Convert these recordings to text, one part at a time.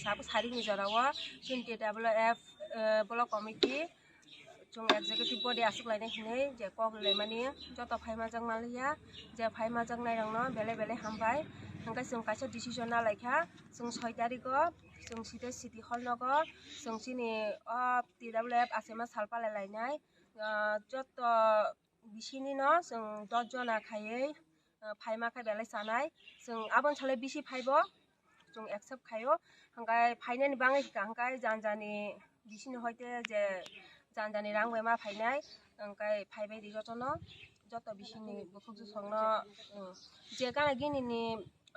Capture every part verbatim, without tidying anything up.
Tabuk sarikni jorao chini T W F, eh, block committee chwng executive body aswk lainai hinwi je kok laimani joto phaimanjak manliya, je phaimanjaknairokno belai belai hambai. Hwnkhe chwng kaisa decision na laikha, chwng soi tarikgo chwng site city hall nogo chwng chini o T W F achaima sal palai lainai, ah, joto bisini no chwng dos jona khaiwi, ah, phaima khe belai chanai. Chwng aboni salai bisi phaibo chwng accept khaio. Hwnkhe phainani bangwi hwnkha hwnkhe janjani bisini hoite je janjani rang bai ma phainai, hwnkhe phaibai di jotono, joto bisini bukhuk jusongno, um, je gana gini ni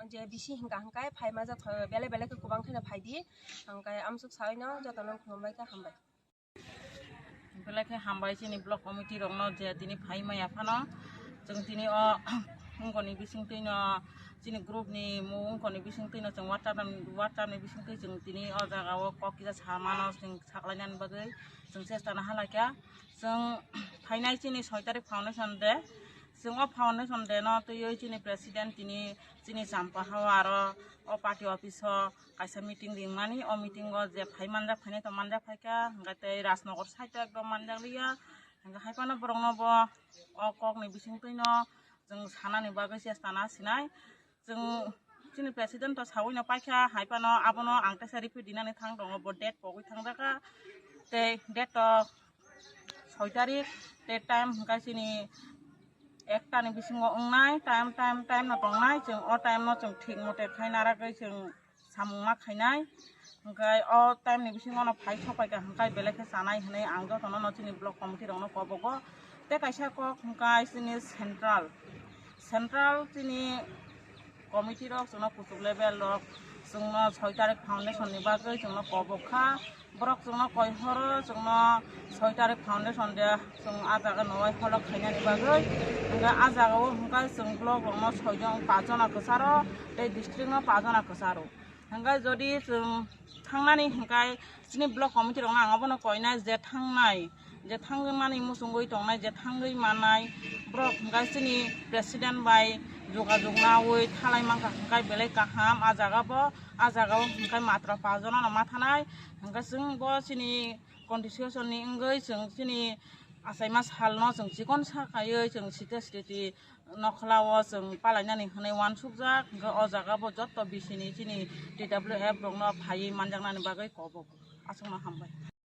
je bisi hwnkha hwnkhe phaima jak belai belai khe kwbang kheno phaidi, hwnkhe amsuk saino jotono khulumbai khe hambai. Belai khe hambai chini block committee rokno je tini phai maya phano. Chwng tini o wngkoni bisingtwi no chini group ni mung wngkoni bisingtwi no chwng WhatsApp ni, WhatsApp ni bisingtwi chwng tini o jaga o kok kisa samano chwng saklainani bagwi chwng chesta na halaikha. Chwng phainai chini soi tarik foundation day. Chwng o foundation day no twiwi chini president tini chini Champa hao aro o party office o kaisa meeting ringmani, o meeting o je phai manjak, phainai to manjak phaikha, hwnkhe tei Rajnagar side o ekdom manjak liya, hwnkhe hai phano borokno bo o kokni bisingtwi no chwng sanani bagwi chesta na sinai. Chwng chini president to sawi no paikha, hai phano abono ang teisa repeat dinani thang tongo, bo date pogwi thangjakha, tei date to soi tarik, tei time hwnkhe chini ekta ni bisingo wngnai, time, time, time no tongnai, chwng o time no chwng thik mote khai naragwi chwng samung ma khainai. Hwnkhe o time ni bisingo no phai sopaikha hwnkhe belai khe chanai hinwi ang jotono no chini block committee rokno kobogo. Tei kaisa kok hwnkhe chini central, central chini committee rok chwngno kuchuk level rok chwngno soi tarik foundation ni bagwi chwngno kobok kha. Borok chwngno koi horo chwngno soi tarik foundation day chwng ah jaga no wai holok khainani bagwi. Hwnkhe ah jaga o hwnkhe chwng block rokno soi jon, pach jona kwcharo tei district no pach jona kwcharo. Hwnkhe jodi chwng thangnani hwnkhe chini block committee rokno ang abono koinai je thangnai, je thangwi mani muchungwi tongnai, je thangwi mannai borok hwnkhe chini president bai jogajog nawi thalai mankha hwnkhe belai kaham. Ah jaga bo, ah jaga o hwnkhe matra pach jona no ma thanai. Hwnkhe chwng bo chini constitution ni wngwi chwng chini achaima salno chwng chikon sa khaiwi chwng site sriti nokhla o chwng palainani hwnwi uansukjak. Hwnkhe o jaga bo joto bisini chini T W F rokno phaiwi manjaknani bagwi kobok. Aswkno hambai.